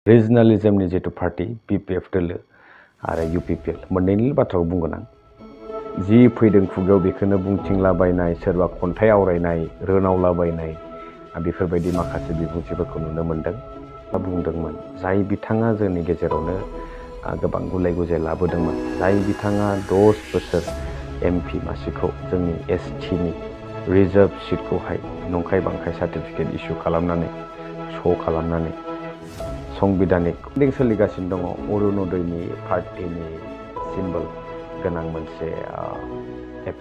रिजनालिज्मनि जितु party BPF दोलो आरो UPPL मोननैनि बाथ्राखौ बुंगोन आं जि फैदों खुगायाव बेखौनो बुंथिंलाबायनाय सोरबा खन्थाइ आवरायनाय रोनावलाबायनाय बेफोरबायदि माखासे बिबुंथिफोरखौ नुनो मोनदों बुंदोंमोन जाय बिथाङा जोंनि गेजेरावनो गोबां गुलाय गुजाय लाबोदोंमोन जाय बिथाङा 10 बोसोर MP मासिखौ जोंनि STनि रिजार्भ सीटखौहाय नंखाय बांखाय सार्टिफिकेट इस्यु खालामनानै श' खालामनानै संबिधानिक सोलिगासिनो दङ अरुणोदयनि पार्टीनि सिम्बल गोनां मोनसे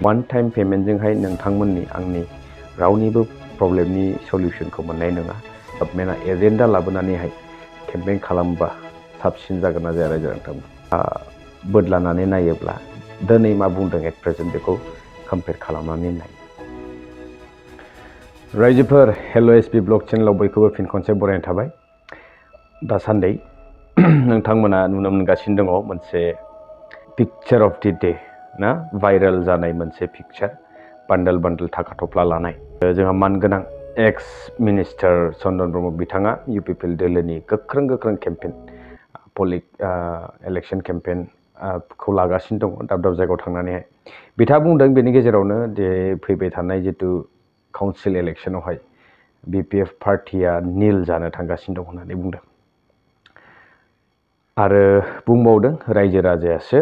वान टाइम पेमेन्टजोंहाय नोंथांमोननि आंनि रावनिबो प्रब्लेमनि सल्युशनखौ मोननाय नङा गभर्नमेन्टआ एजेन्डा लाबोनानैहाय केम्पेइन खालामबा साबसिन जागोन ना जाया रायजो नोंथांमोन बोदलानानै नायोब्ला दिनै मा बुंदों एट प्रेजेन्ट बेखौ कम्पेयार खालामनानै नाय रायजोफोर हेल' SB ब्लग चेनेलाव बयखौबो फिन खनसे बरायनाय थाबाय दासान्दि नोंथांमोना नुनो मोनगासिनो दङ मोनसे पिक्चार अफ दि डे ना भाइरेल जानाय मोनसे पिक्चार बान्डल थाखा थफ्ला लानाय जोंहा मानगोनां एक्स मिनिस्टार चन्दन ब्रह्म बिथाङा UPPL दोलोनि गोख्रों केम्पेइन इलेक्शन केम्पेइन खौ लागासिनो दङ दाब जायगायाव थांनानैहाय बिथाङा बुंदों बेनि गेजेरावनो जे फैबाय थानाय जितु काउन्सिल इलेक्शनावहाय BPF पार्टीया नील जानो थांगासिनो दं होननानै बुंदों आरो बुंबावदों रायजो राजायासो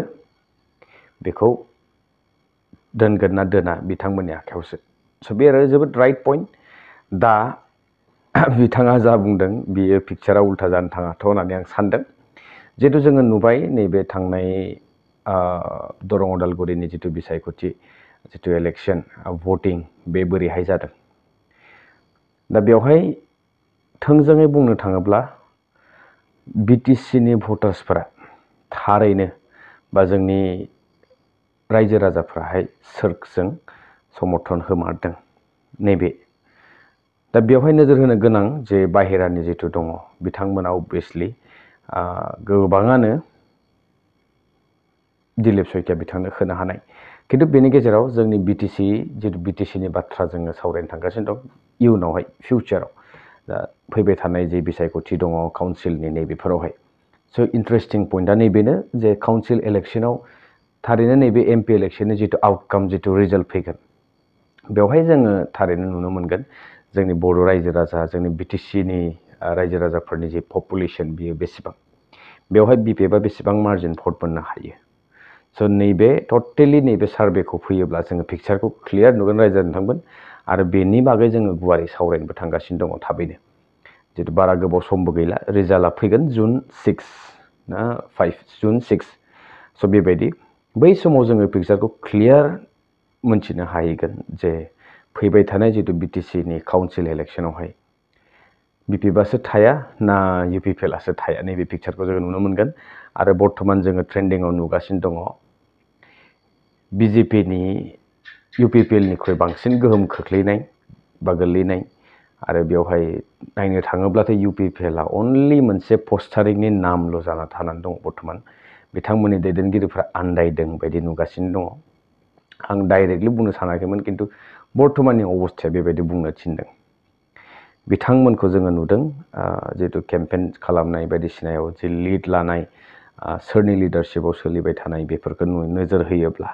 बेखौ दोनगोन ना दोना बिथांमोननि आखायावसो स' बे आरो जोबोद राइट पइन्ट दा बिथाङा जा बुंदों बियो पिक्चारा उल्था जानो थाङाथ' होननानै आं सानदों जिहेतु जोङो नुबाय नैबे थांनाय दरं उदालगुरिनि जितु बिसायख'थि जितु इलेक्शन भटिं बे बोरैहाय जादों दा बेवहाय थोंजोङै बुंनो थाङोब्ला BTCनि भटार्सफोरा थारैनो बा जोंनि रायजो राजाफ्राहाय सोरजों समर्थन होमारदों नैबे दा बेवहाय नोजोर होनो गोनां जे बाहेरानि जितु दङ बिथांमोना अबभियासलि गोबाङानो दिलीप शइकिया बिथांनो होनो हानाय किन्तु बेनि गेजेराव जोंनि BTCनि बाथ्रा जोङो सावरायनो थांगासिनो दं इयुनावहाय फिउचाराव दा फैबाय थानाय जे बिसायख'थि दङ काउन्सिलनि नैबेफोरावहाय स' इन्टारेस्टिं पइन्टआ नैबेनो जे काउन्सिल इलेक्शनाव थारैनो नैबे MP इलेक्शननि जितु आउटकाम जितु रिजाल्ट फैगोन बेवहाय जोङो थारैनो नुनो मोनगोन जोंनि बर' रायजो राजा जोंनि BTCनि रायजो राजाफोरनि जे पपुलेसन बियो बेसेबां बेवहाय BPFआ बेसेबां मार्जिन भट मोननो हायो स' नैबे टटेलि नैबे सार्भेखौ फैयोब्ला जोङो पिक्चारखौ क्लियार नुगोन रायजो नोंथांमोन आरो बेनि बागै जोङो गुवारै सावरायनोबो थांगासिनो दङ थाबैनो जितु बारा गोबाव समबो गैला रिजाल्टआ फैगोन June 6 ना 5 June 6 स' बेबायदि बै समाव जोङो पिक्चारखौ क्लियार मोनथिनो हाहैगोन जे फैबाय थानाय जितु BTCनि काउन्सिल इलेक्शनावहाय BPFआसो थाया ना UPPLआसो थाया नैबे पिक्चारखौ जोङो नुनो मोनगोन आरो बर्तमान जोङो ट्रेन्डिंआव नुगासिनो दङ BJPनि UPPLनिख्रुइ बांसिन गोहोम खोख्लैनाय बा गोलैनाय आरो बेवहाय नायनो थाङोब्लाथाय UPPLआ अनलि मोनसे पस्टारिंनि नामल' जाना थानानै दङ बर्तमान बिथांमोननि दैदेनगिरिफ्रा आन्दायदों बायदि नुगासिनो दङ आं डाइरेक्टलि बुंनो सानाखैमोन किन्तु बर्तमाननि अबस्थाया बेबायदि बुंनो थिनदों बिथांमोनखौ जोङो नुदों जितु केम्पेइन खालामनाय बायदिसिनायाव जि लिड लानाय सोरनि लिडारशिपआव सोलिबाय थानाय बेफोरखौ नोजोर होयोब्ला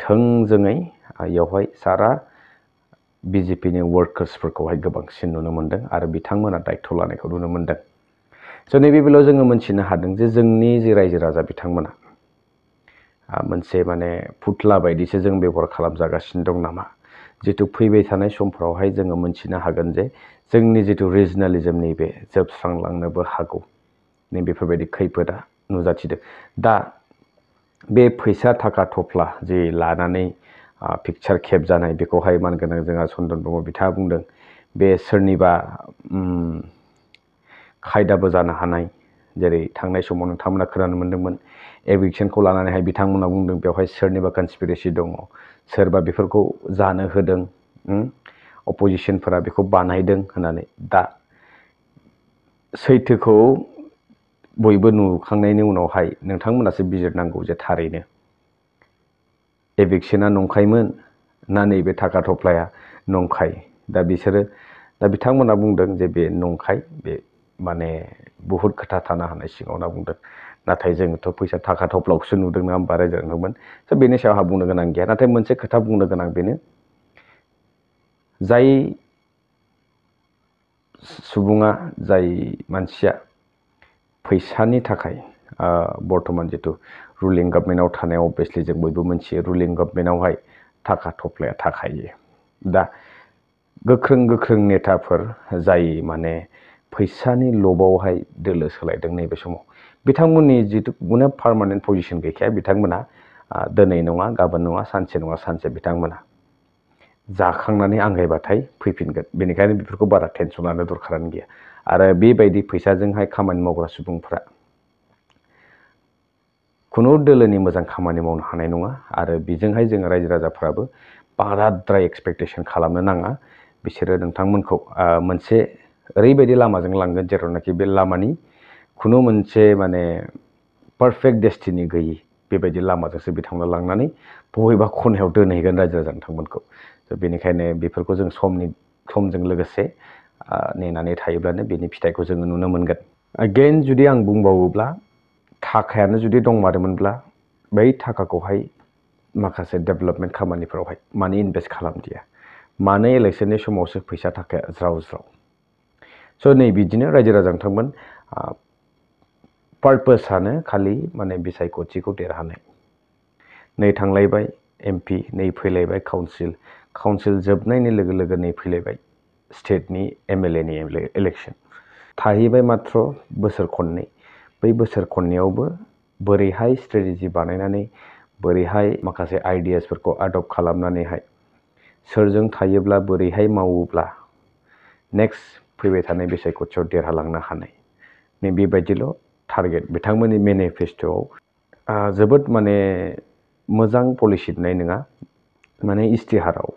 थोंजोङै बेवहाय सारा BJPनि वर्कार्सफोरखौहाय गोबांसिन नुनो मोनदों आरो बिथांमोना दायथ' लानायखौ नुनो मोनदों स' नैबे बेलायाव जोङो मोनथिनो हादों जे जोंनि जे रायजो राजा बिथांमोना मोनसे माने फुथला बायदिसो जों बेबहार खालामजागासिनो दं नामा जितु फैबाय थानाय समफोरावहाय जोङो मोनथिनो हागोन जे जोंनि जितु रिजनालिज्म नैबे जोबस्रांलांनोबो हागौ नैबेफोरबायदि खैफोदा नुजाथिदों दा बे फैसा थाखा थफ्ला जे लानानै पिक्चार खेबजानाय बेखौहाय मानगोनां जोंहा चन्दन ब्रह्म बिथाङा बुंदों बे सोरनिबा खायदाबो जानो हानाय जेरै थांनाय समाव नोंथांमोना खोनानो मोन्दोंमोन एभिक्सनखौ लानानैहाय बिथांमोना बुंदों बेवहाय सोरनिबा कनस्पिरेसि दङ सोरबा बेफोरखौ जानो होदों अपोजिसनफोरा बेखौ बानायदों होननानै दा सैथोखौ बयबो नुखांनायनि उनावहाय नोंथांमोनासो बिजिरनांगौ जे थारैनो एभिक्सना नंखायमोन ना नैबे थाखा थफ्लाया नंखाय दा बिथांमोना बुंदों जे बे नंखाय बे माने बुहुत खोथा थानो हानाय सिङाव होनना बुंदों नाथाय जोंथ' फैसा थाखा थफ्लावसो नुदों नङा होमबा रायजो राजामोन स' बेनि सायाव आंहा बुंनो गोनां गैया नाथाय मोनसे खोथा बुंनो गोनां बेनो जाय सुबुङा जाय मानसिया फैसानि थाखाय बर्तमान जितु रुलिं गभर्नमेन्टआव थानायाव अबभियासलि जों बयबो मोनथियो रुलिं गभर्नमेन्टआवहाय थाखा थफ्लाया थाखायो दा गोख्रों नेताफोर जाय माने फैसानि लबावहाय दोलो सोलायदों नैबे समाव बिथांमोननि जितु गुना पार्मानेन्ट पजिशन गैखाया बिथांमोना दिनै नङा गाबोन नङा सानसे बिथांमोना जाखांनानै आंगायबाथाय फैफिनगोन बेनिखायनो बेफोरखौ बारा टेनसन लानो दरखारानो गैया आरो बेबायदि फैसाजोंहाय खामानि मावग्रा सुबुंफोरा खुनु दोलोनि मोजां खामानि मावनो हानाय नङा आरो बेजोंहाय जोङो रायजो राजाफ्राबो बाराद्राय एक्सपेक्टेसन खालामनो नाङा बिसोरो नोंथांमोनखौ मोनसे ओरैबायदि लामाजों लांगोन जेरावनाखि बे लामानि खुनु मोनसे माने पारफेक्ट डेस्टिनि गैयि बेबायदि लामाजोंसो बिथांमोना लांनानै बबेबा खनायाव दोनहैगोन रायजो राजा नोंथांमोनखौ बेनिखायनो बेफोरखौ जों समजों लोगोसे नेनानै थायोब्लानो बेनि फिथाइखौ जोङो नुनो मोनगोन अगेन जुदि आं बुंबावोब्ला थाखायानो जुदि दंमारोमोनब्ला बै थाखाखौहाय माखासे डेभेलपमेन्ट खामानिफोरावहाय मानो इनभेस्ट खालामदिया मानो इलेक्शननि समावसो फैसा थाखाया ज्राव स' नै बिदिनो रायजो राजा नोंथांमोन पार्पसानो खालि माने बिसायख'थिखौ देरहानाय नै थांलायबाय एमपि नै फैलायबाय काउन्सिल जोबनायनि लोगो लोगो नै फैलायबाय स्टेटनि एमएलएनि इलेक्शन थाहैबाय मात्र बोसोर खननै बै बोसोर खननैयावबो बोरैहाय स्ट्रेटेजि बानायनानै बोरैहाय माखासे आइडियासफोरखौ आदप्ट खालामनानैहाय सोरजों थायोब्ला बोरैहाय मावोब्ला नेक्स्ट फैबाय थानाय बिसायख'थियाव देरहालांनो हानाय नै बेबायदिल' टारगेट बिथांमोननि मेनिफेस्ट'आव जोबोद माने मोजां पलिसि होननाय नङा माने इस्तिहाराव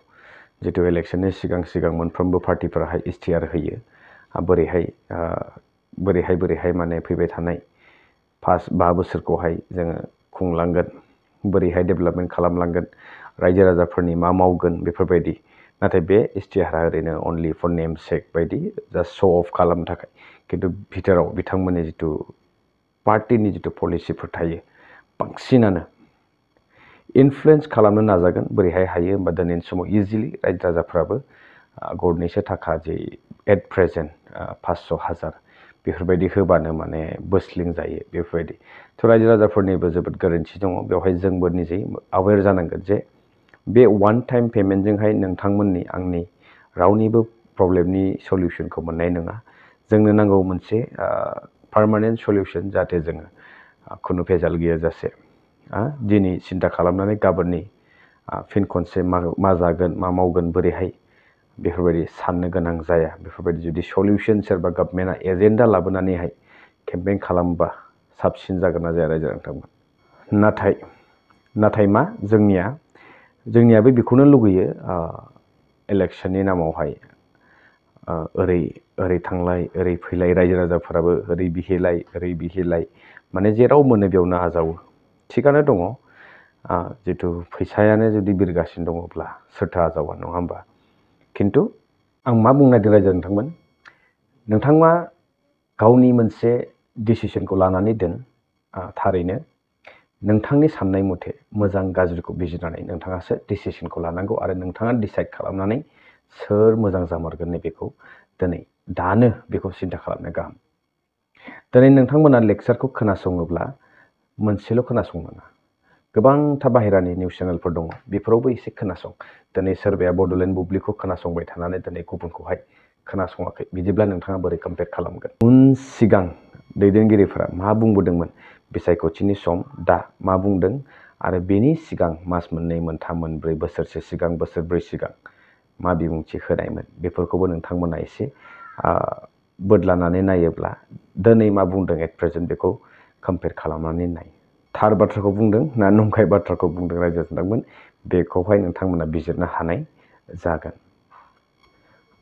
जितु इलेक्शननि सिगां मोनफ्रोमबो पार्टिफोराहाय इस्तिहार होयो बोरैहाय माने फैबाय थानाय 5 बोसोरखौहाय जोङो खुंलांगोन बोरैहाय डेभेलपमेन्ट खालामलांगोन रायजो राजाफोरनि मा मावगोन बेफोरबायदि नाथाय बे इस्तिहारा ओरैनो अनलि फर नेम सेक बायदि जास्ट शो अफ खालामनो थाखाय खिन्थु भितराव बिथांमोननि जितु पार्टिनि जितु पलिसिफोर थायो बांसिनानो इनफ्लुयेन्स खालामनो नाजागोन बोरैहाय हायो होमबा दिनैनि समाव इजिलि रायजो राजाफ्राबो गरनैसो थाखा जे एट प्रेजेन्ट 500,000 बेफोरबायदि होबानो माने बोस्लिं जायो बेफोरबायदि थ' रायजो राजाफोरनिबो जोबोद गोरोन्थि दङ बेवहाय जोंबो निजे अवेर जानांगोन जे बे वान टाइम पेमेन्टजोंहाय नोंथांमोननि आंनि रावनिबो प्रब्लेमनि सलिउसनखौ मोननाय नङा जोंनो नांगौ मोनसे पार्मानेन्ट सलिउसन जाहाथे जोङो खुनु भेजाल गैयाजासे दिनै सिन्था खालामनानै गाबोननि फिन खनसे मा जागोन मा मावगोन बोरैहाय बेफोरबायदि साननो गोनां जाया बेफोरबायदि जुदि सलिउसन सोरबा गभर्नमेन्टआ एजेन्डा लाबोनानैहाय केम्पेइन खालामोबा साबसिन जागोन ना जाया रायजो नोंथांमोन नाथाय मा जोंनियाबो बेखौनो लुगैयो इलेक्शननि नामावहाय ओरै थांलाय ओरै फैलाय रायजो राजाफोराबो ओरै बिहेलाय माने जेराव मोनो बेयावनो आजावो थिगानो दङ जितु फैसायानो जुदि बिरगासिनो दङब्ला सोरथो आजावा नङा होमबा खिन्थु आं मा बुंनो नागिरदों रायजो नोंथाङा गावनि मोनसे डिसिसनखौ लानानै दोन थारैनो नोंथांनि साननाय मथे मोजां गाज्रिखौ बिजिरनानै नोंथाङासो डिसिसनखौ लानांगौ आरो नोंथाङा डिसाइड खालामनानै सोर मोजां जामारगोन बेखौ दानो बेखौ सिन्था खालामनो गाहाम दिनै नोंथांमोना लेक्चारखौ खोनासङोब्ला मोनसेल' खोनासंनाङा गोबांथा बाहेरानि निउस चेनेलफोर दङ बेफोरावबो एसे खोनासं दिनै सोरबाया बड'लेण्ड बुब्लिखौ खोनासंबाय थानानै दिनै गुबुनखौहाय खोनासङाखै बिदिब्ला नोंथाङा बोरै कम्पेयार खालामगोन सिगां दैदेनगिरिफोरा मा बुंबोदोंमोन बिसायख'थिनि सम दा मा बुंदों आरो बेनि सिगां मास 2, 3, 4 बोसोरसे सिगां बोसोरब्रै सिगां मा बिबुंथि होनायमोन बेफोरखौबो नोंथांमोना एसे बोदलानानै नायोब्ला दिनै मा बुंदों एट प्रेजेन्ट बेखौ कम्पेयार खालामनानै नाय थार बाथ्राखौ बुंदों ना नंखाय बाथ्राखौ बुंदों रायजो नोंथांमोन बेखौहाय नोंथांमोना बिजिरनो हानाय जागोन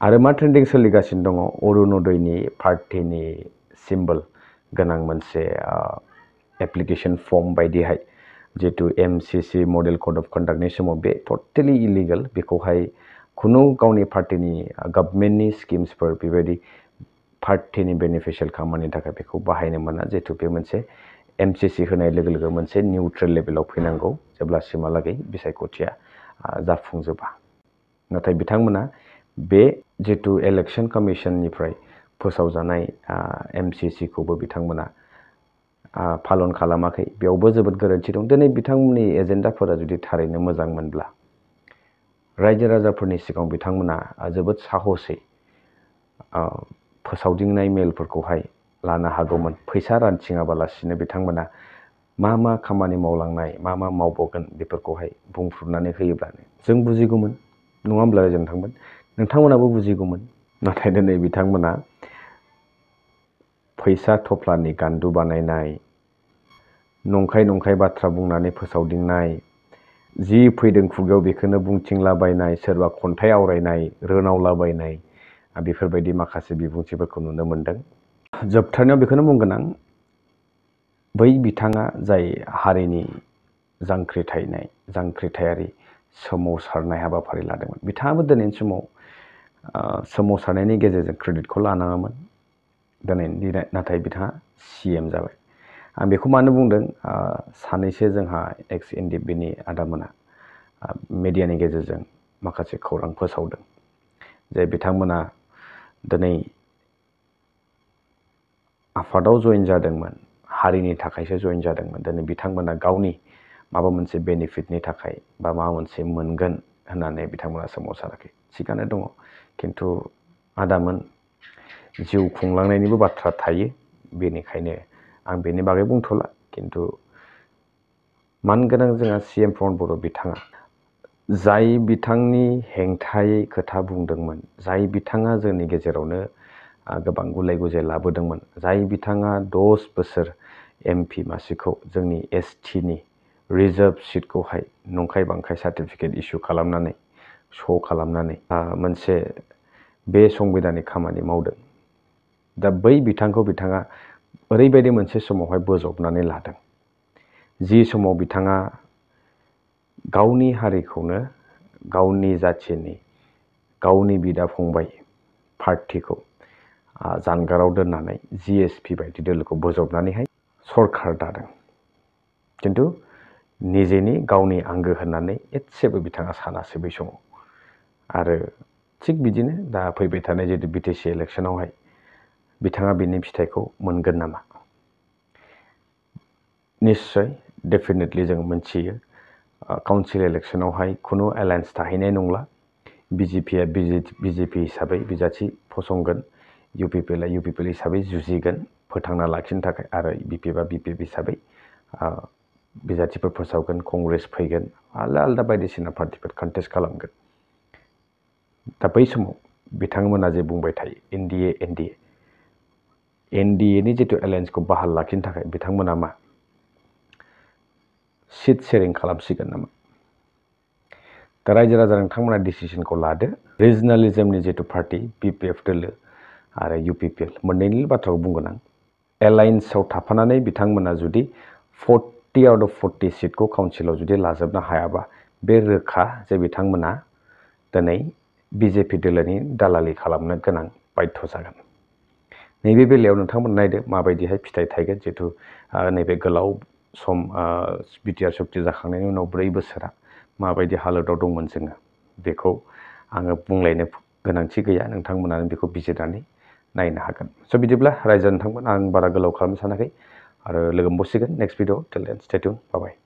आरो मा ट्रेन्डिं सोलिगासिनो दङ अरुणोदयनि पार्टिनि सिम्बल गोनां मोनसे एप्लिकेशन फर्म बायदिहाय जितु MCC मडेल कड अफ कन्डाक्टनि समाव बे टटेलि इलिगेल बेखौहाय खुनु गावनि पार्टिनि गभर्नमेन्टनि स्किम्सफोर बेबायदि पार्टिनि बेनिफिशियेल खामानिनि थाखाय बेखौ बाहायनो मोना जिहेतु बे मोनसे MCC होनाय लोगो लोगो मोनसे निउट्रेल लेभेलाव फैनांगौ जेब्लासिमहालागै बिसायख'थिया जाफुंजोबा। नाथाय बिथांमोना बे जितु इलेक्शन कमिशननिफ्राय फोसावजानाय MCC खौबो बिथांमोना पालन खालामाखै। बेयावबो जोबोद गोरोन्थि दं। दिनै बिथांमोननि एजेन्डाफोरा जुदि थारैनो मोजांमोनब्ला रायजो राजाफोरनि सिगाङाव बिथांमोना जोबोद साहसै फोसावदिंनाय मेलफोरखौहाय लानो हागौमोन। फैसा रानथिङाबालासिनो बिथांमोना मा खामानि मावलांनाय मा मावबावगोन बेफोरखौहाय बुंफ्रुनानै होयोब्लानो जों बुजिगौमोन, नङा होमब्ला नोंथांमोनाबो बुजिगौमोन। नाथाय दिनै बिथांमोना फैसा थफ्लानि गान्दु बानायनाय, नंखाय बाथ्रा बुंनानै फोसावदिंनाय, जि फैदों खुगायाव बेखौनो बुंथिंलाबायनाय, सोरबा खन्थाइ आवरायनाय, रोनावलाबायनाय बेफोरबायदि माखासे बिबुंथिफोरखौ नुनो मोनदों। जोबथारनायाव बेखौनो बुंगोन आं, बै बिथाङा जाय हारिनि जांख्रिथायारि सोमावसारनाय हाबाफारि लादोंमोन, बिथाङाबो दिनैनि समाव सोमावसारनायनि गेजेरजों क्रेडिटखौ लानाङामोन। नाथाय बिथाङा CM जाबाय। आं बेखौ मानो बुंदों, सानैसो जोंहा एक्स NDP-नि आदामोना मिडियानि गेजेरजों माखासे खौरां फोसावदों जे बिथांमोना दिनै आफादाव जइन जादोंमोन, हारिनि थाखायसो जइन जादोंमोन। दिनै बिथांमोना गावनि माबा मोनसे बेनिफिटनि थाखाय बा माबा मोनसे मोनगोन होननानै बिथांमोना सोमावसाराखै। थिगानो दङ, खिन्थु आदामोन जिउ खुंलांनायनिबो बाथ्रा थायो। बेनिखायनो आं बेनि बागै बुंथ'ला। खिन्थु मानगोनां जोंहा CM प्रमद बर' बिथाङा जाय बिथांनि हेंथायै खोथा बुंदोंमोन, जाय बिथाङा जोंनि गेजेरावनो गोबां गुलाय गुजाय लाबोदोंमोन, जाय बिथाङा 10 बोसोर MP मासिखौ जोंनि STनि रिजार्भ सिटखौहाय नंखाय बांखाय सार्टिफिकेट इसु खालामनानै श' खालामनानै मोनसे बे संबिधानिक खामानि मावदों। दा बै बिथांखौ बिथाङा ओरैबायदि मोनसे समावहाय बोजबनानै लादों, जि समाव बिथाङा गावनि हारिखौनो, गावनि जाथिनि, गावनि बिदा फंबाय पार्टिखौ जानगाराव दोननानै GSP बायदि दोलोखौ बोजबनानैहाय सरखार दादों। खिन्थु निजेनि गावनि आंगो होननानै एसेबो बिथाङा सानासै बै समाव। आरो थिग बिदिनो दा फैबाय थानाय जितु BTC इलेक्शनावहाय बिथाङा बिनि फिथाइखौ मोनगोन नामा? निश्चय, डेफिनेटलि जों मोनथियो काउन्सिल इलेक्शनावहाय खुनु एलायन्स थाहैनाय नंला। BJPआ BJP हिसाबै बिजाथि फसंगोन, UPPआ UPP हिसाबै जुजिगोन फोथांना लाखिनो थाखाय, आरो BPPआ BPP हिसाबै बिजाथिफोर फोसावगोन, कंग्रेस फैगोन, आलदा बायदिसिना पार्टिफोर कन्टेस्ट खालामगोन। दा बै समाव बिथांमोना जे बुंबाय थायो NDAनि जितु एलायन्सखौ बहाल लाखिनो थाखाय बिथांमोना मा सिट शेयारिं खालामसिगोन नामा? दा रायजो राजा नोंथांमोना डिसिसनखौ लादो। रिजनालिजमनि जितु पार्टि BPF दोलो आरो UPPL मोननैनि बाथ्राखौ बुंगोन आं। एलायन्सआव थाफानानै बिथांमोना जुदि 40 आउट अफ 40 सिटखौ काउन्सिलाव जुदि लाजोबनो हायाबा, बे रोखा जे बिथांमोना दिनै BJP दोलोनि दालालि खालामनो गोनां बाध्य जागोन। नैबे बेलायाव नोंथांमोना नायदो माबायदिहाय फिथाइ थायगोन। जितु नैबे गोलाव सम बिटिआर सुक्ति जाखांनायनि उनाव 4 बोसोरा माबायदि हालोदाव दंमोन जोङो, बेखौ आङो बुंलायनो गोनांथि गैया। नोंथांमोनानो बेखौ बिजिरनानै नायनो हागोन। स' बिदिब्ला रायजो नोंथांमोन, आं बारा गोलाव खालामनो सानाखै आरो लोगो मोनबावसिगोन नेक्स्ट भिडिअ'। टिल देन स्टे टिउन, बाय बाय।